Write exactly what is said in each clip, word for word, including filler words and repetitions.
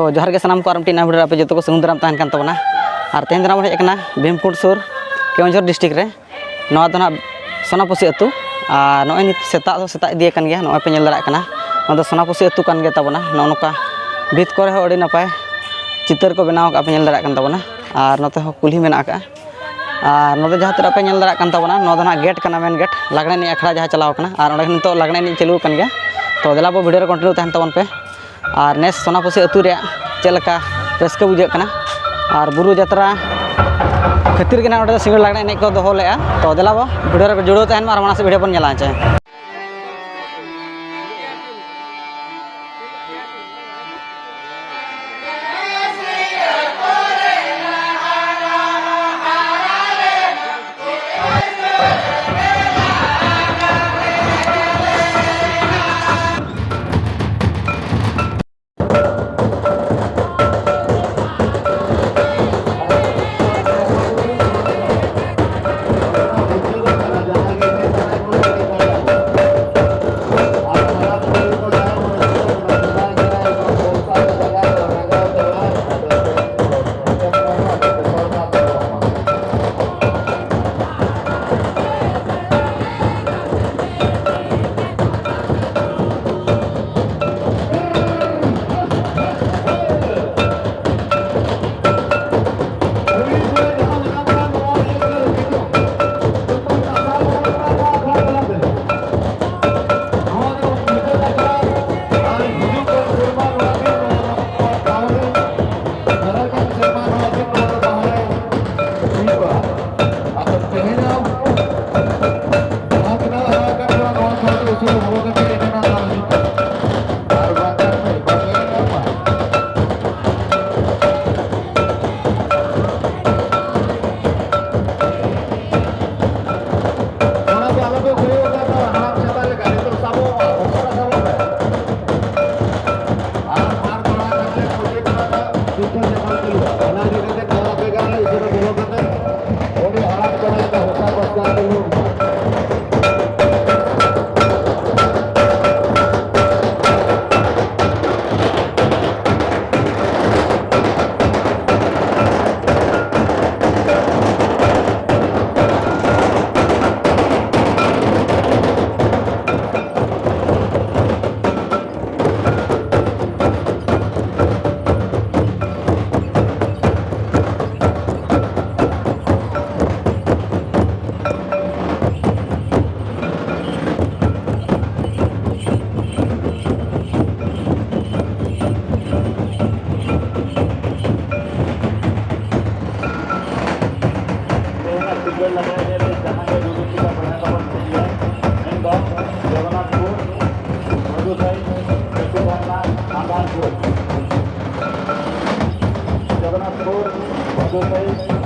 ᱛᱚ ᱡᱚᱦᱟᱨ ᱜᱮ ᱥᱟᱱᱟᱢ ᱠᱚ, ᱟᱨ ᱢᱤᱫᱴᱤᱡ ᱱᱟᱣᱟ video ᱨᱮ ᱟᱯᱮ ᱡᱚᱛᱚ ᱠᱚ ᱥᱟᱹᱜᱩᱱ ᱫᱟᱨᱟᱢ ᱛᱟᱦᱮᱱ ᱠᱟᱱ ᱛᱟᱵᱚᱱᱟ᱾ ᱟᱨ ᱛᱮᱦᱮᱧ ᱫᱚ ᱱᱟᱜ ᱵᱚᱱ ᱦᱮᱡ ᱟᱠᱟᱱᱟ ᱵᱷᱤᱢᱠᱩᱸᱰ ᱥᱩᱨ ᱠᱮᱣᱚᱱᱡᱷᱚᱨ district ᱨᱮ᱾ ᱱᱚᱣᱟ ᱫᱚ ᱱᱟᱜ ᱥᱚᱱᱟᱯᱩᱥᱤ ᱟᱹᱛᱩ᱾ ᱟᱨ ᱱᱚᱜᱼᱚᱭ ᱱᱤᱛ ᱥᱮᱛᱟᱜ ᱫᱚ ᱥᱮᱛᱟᱜ ᱤᱫᱤ ᱟᱠᱟᱱ ᱜᱮᱭᱟ, ᱱᱚᱜᱼᱚᱭ ᱯᱮ ᱧᱮᱞ ᱫᱟᱲᱮᱭᱟᱜ ᱠᱟᱱᱟ᱾ ᱱᱚᱣᱟ ᱫᱚ ᱥᱚᱱᱟᱯᱩᱥᱤ ᱟᱹᱛᱩ ᱠᱟᱱ ᱜᱮ ᱛᱟᱵᱚᱱᱟ᱾ ᱱᱚᱜᱼᱚ ᱱᱚᱝᱠᱟ ᱵᱷᱤᱛ ᱠᱚᱨᱮ ᱦᱚᱸ ᱟᱹᱰᱤ ᱱᱟᱯᱟᱭ ᱪᱤᱛᱟᱹᱨ ᱠᱚ ᱵᱮᱱᱟᱣ ᱟᱠᱟᱫᱼᱟ, ᱯᱮ ᱧᱮᱞ ᱫᱟᱲᱮᱭᱟᱜ ᱠᱟᱱ ᱛᱟᱵᱚᱱᱟ᱾ ᱟᱨ ᱱᱚᱛᱮ ᱦᱚᱸ ᱠᱩᱞᱦᱤ ᱢᱮᱱᱟᱜ ᱟᱠᱟᱫᱼᱟ᱾ ᱟᱨ ᱱᱚᱰᱮ ᱡᱟᱦᱟᱸ ᱛᱤᱱᱟᱹᱜ ᱯᱮ ᱧᱮᱞ ᱫᱟᱲᱮᱭᱟᱜ ᱠᱟᱱ ᱛᱟᱵᱚᱱᱟ, ᱱᱚᱣᱟ ᱫᱚ ᱱᱟᱜ gate ᱠᱟᱱᱟ, main gate, ᱞᱟᱜᱽᱬᱮ ᱮᱱᱮᱡ ᱟᱠᱷᱲᱟ ᱡᱟᱦᱟᱸ ᱪᱟᱞᱟᱣ ᱠᱟᱱᱟ᱾ ᱟᱨ ᱚᱸᱰᱮ ᱱᱤᱛᱚᱜ ᱞᱟᱜᱽᱬᱮ ᱮᱱᱮᱡ ᱪᱟᱹᱞᱩ ᱟᱠᱟᱱ ᱜᱮᱭᱟ᱾ ᱛᱚ ᱫᱮᱞᱟ ᱵᱚ video ᱨᱮ continue ᱛᱟᱦᱮᱱ ᱛᱟᱵᱚᱱ ᱯᱮ᱾ ᱟᱨ ᱱᱮᱥ ᱥᱚᱱᱟᱯᱩᱥᱤ ᱟᱹᱛᱩ ᱨᱮᱭᱟᱜ ᱪᱮᱫ ᱞᱮᱠᱟ ᱨᱟᱹᱥᱠᱟᱹ ᱵᱩᱡᱷᱟᱹᱜ ᱠᱟᱱᱟ᱾ ᱟᱨ ᱵᱩᱨᱩ ᱡᱟᱛᱨᱟ ᱠᱷᱟᱹᱛᱤᱨ ᱜᱮ ᱱᱟᱜ ᱚᱸᱰᱮ ᱫᱚ ᱥᱤᱸᱜᱟᱹᱲ ᱞᱟᱜᱽᱬᱮ ᱮᱱᱮᱡ ᱠᱚ ᱫᱚᱦᱚ ᱞᱮᱫᱼᱟ᱾ ᱛᱚ ᱫᱮᱞᱟ ᱵᱚ video ᱨᱮ ᱡᱩᱲᱟᱹᱣ ᱛᱟᱦᱮᱱ ᱢᱟ ᱟᱨ ᱢᱟᱲᱟᱝ ᱥᱮᱫ video ᱵᱚᱱ ᱧᱮᱞᱟ ᱪᱮ᱾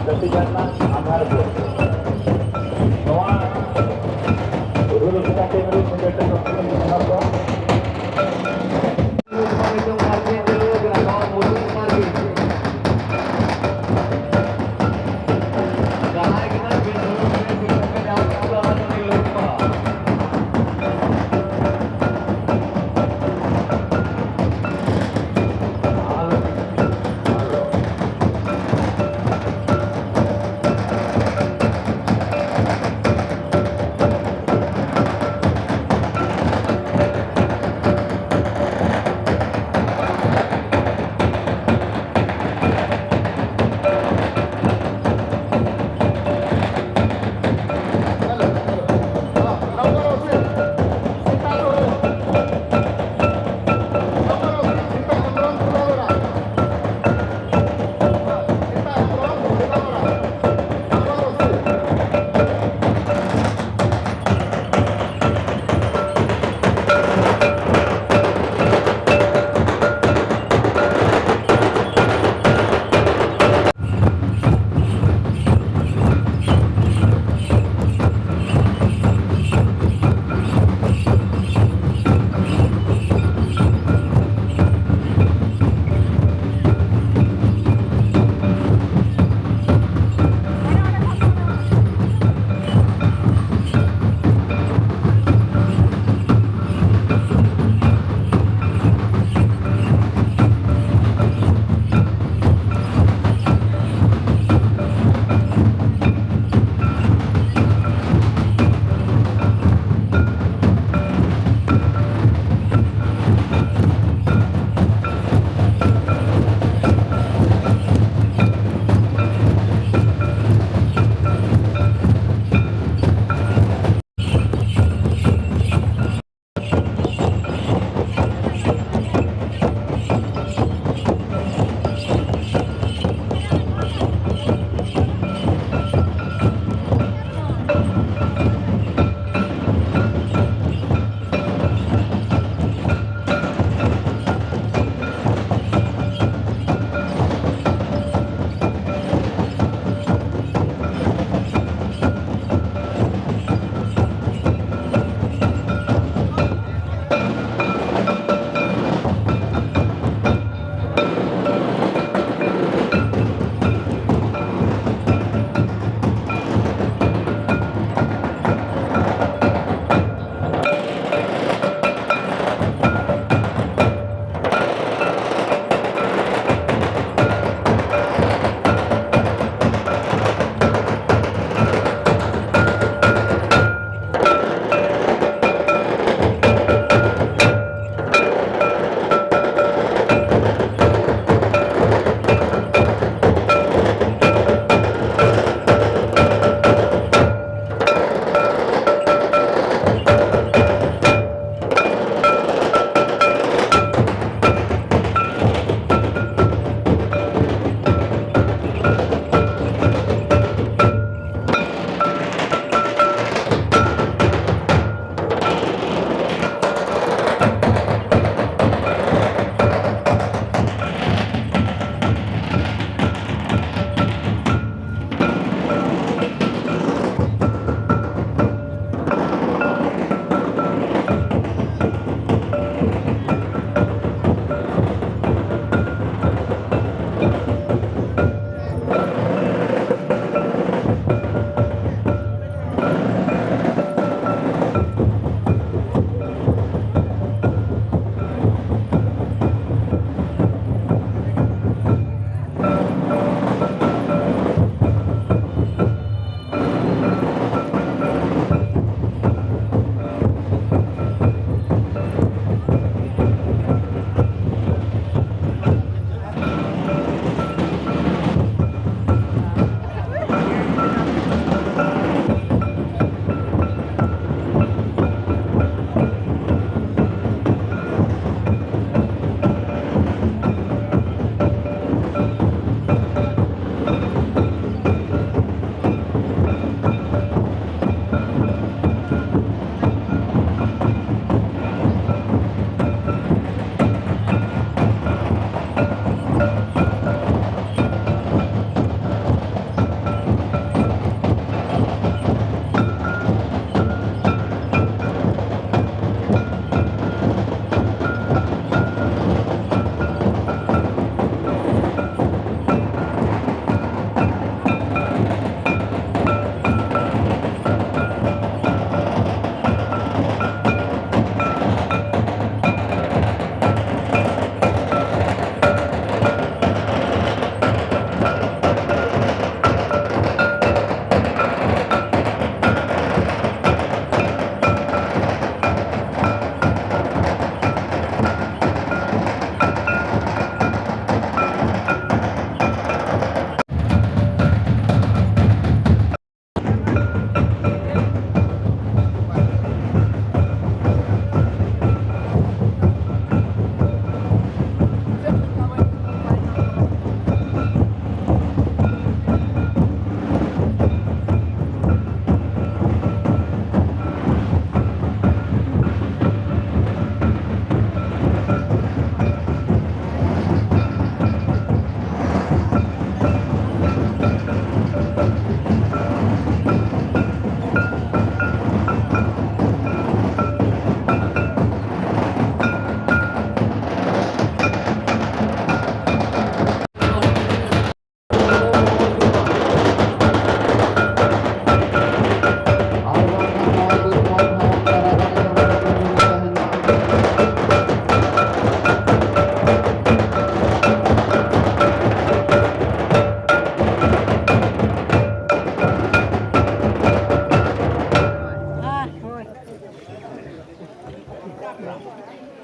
ᱜᱟᱛᱮ ᱡᱟᱦᱟᱱᱟᱜ ᱟᱫᱷᱟᱨ ᱠᱚ ᱱᱚᱣᱟ ᱨᱩᱞ ᱞᱮᱠᱟᱛᱮ ᱢᱤᱫ ᱢᱤᱫᱴᱮᱱ ᱰᱚᱠᱩᱢᱮᱱᱴ ᱵᱮᱱᱟᱣ ᱠᱚ᱾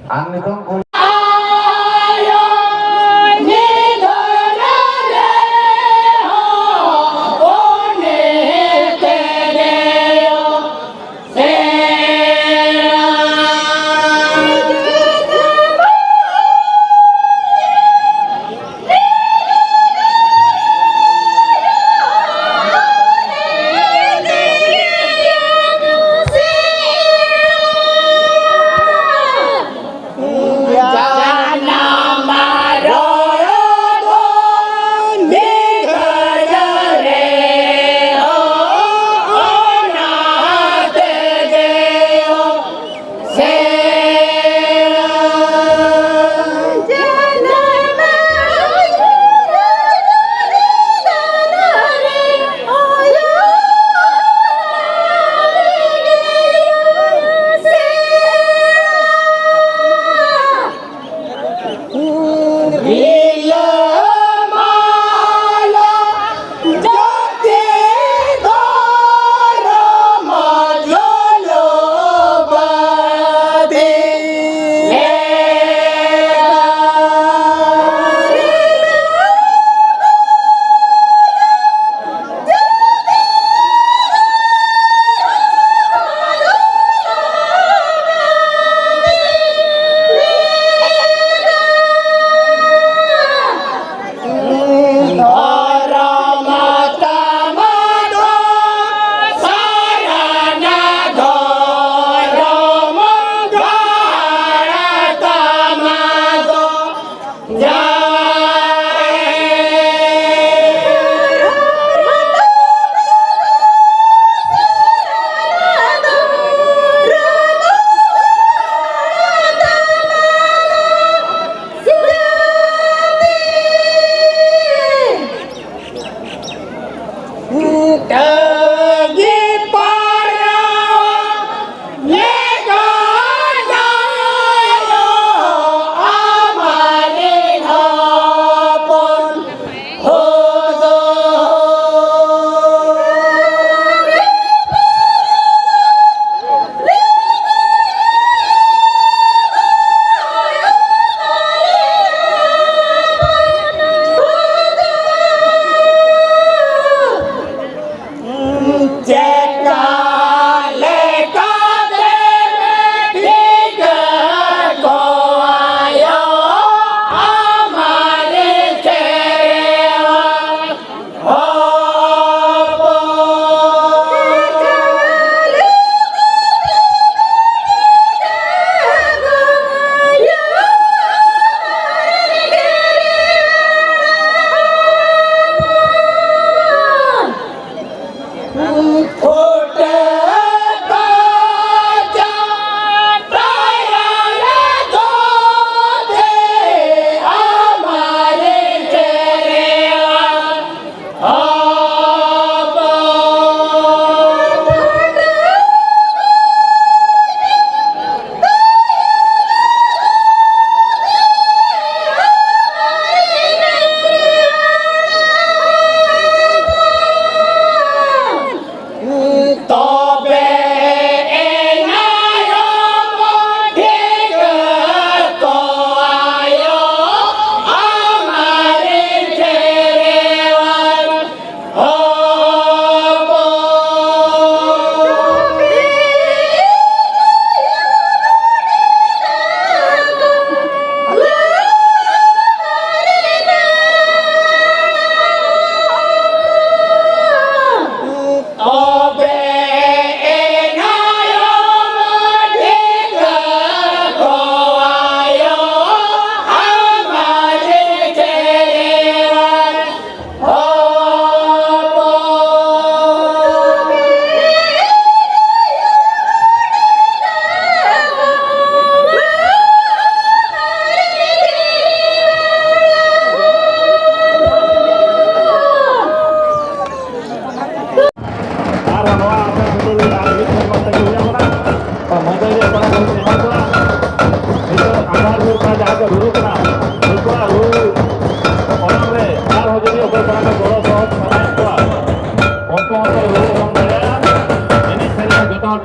ᱟᱨ ᱱᱤᱛᱚᱝ ᱠᱚ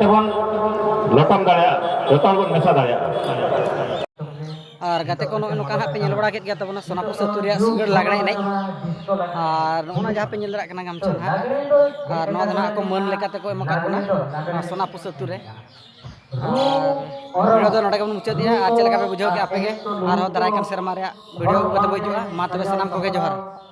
ᱛᱮᱵᱚᱱ ᱞᱚᱴᱚᱢ ᱫᱟᱲᱮᱭᱟᱜᱼᱟ, ᱡᱚᱛᱚ ᱦᱚᱲ ᱵᱚᱱ ᱢᱮᱥᱟ ᱫᱟᱲᱮᱭᱟᱜᱼᱟ᱾ ᱟᱨ ᱜᱟᱛᱮ ᱠᱚ, ᱱᱚᱜᱼᱚᱭ ᱱᱚᱝᱠᱟ ᱦᱟᱸᱜ ᱯᱮ ᱧᱮᱞ ᱵᱟᱲᱟ ᱠᱮᱫ ᱜᱮᱭᱟ ᱛᱟᱵᱚᱱᱟ ᱥᱳᱱᱟᱯᱩᱨ ᱟᱹᱛᱩ ᱨᱮᱭᱟᱜ ᱥᱤᱸᱜᱟᱹᱲ ᱞᱟᱜᱽᱲᱮ ᱮᱱᱮᱡ᱾ ᱟᱨ ᱱᱚᱜᱼᱚ ᱱᱟ ᱡᱟᱦᱟᱸ ᱯᱮ ᱧᱮᱞ ᱫᱟᱲᱮᱭᱟᱜ ᱠᱟᱱᱟ ᱜᱟᱢᱪᱷᱟ ᱱᱟᱦᱟᱜ, ᱟᱨ ᱱᱚᱣᱟ ᱫᱚ ᱱᱟᱦᱟᱜ ᱠᱚ ᱢᱟᱹᱱ ᱞᱮᱠᱟ ᱛᱮᱠᱚ ᱮᱢ ᱟᱠᱟᱫ ᱵᱚᱱᱟ ᱱᱚᱣᱟ ᱥᱳᱱᱟᱯᱩᱨ ᱟᱹᱛᱩ ᱨᱮ᱾ ᱟᱨ ᱵᱷᱤᱰᱤᱭᱳ ᱫᱚ ᱱᱚᱰᱮ ᱜᱮᱵᱚᱱ ᱢᱩᱪᱟᱹᱫᱮᱜᱼᱟ᱾ ᱟᱨ ᱪᱮᱫ ᱞᱮᱠᱟ ᱯᱮ ᱵᱩᱡᱷᱟᱹᱣ ᱠᱮᱫᱼᱟ ᱟᱯᱮ ᱜᱮ? ᱟᱨᱦᱚᱸ ᱫᱟᱨᱟᱭ ᱠᱟᱱ ᱥᱮᱨᱢᱟ ᱨᱮᱭᱟᱜ ᱵᱷᱤᱰᱤᱭᱳ ᱟᱹᱜᱩ ᱠᱟᱛᱮ ᱵᱚ ᱦᱤᱡᱩᱜᱼᱟ᱾ ᱢᱟ ᱛᱚᱵᱮ ᱥᱟᱱᱟᱢ ᱠᱚᱜᱮ ᱡᱚᱦᱟᱨ᱾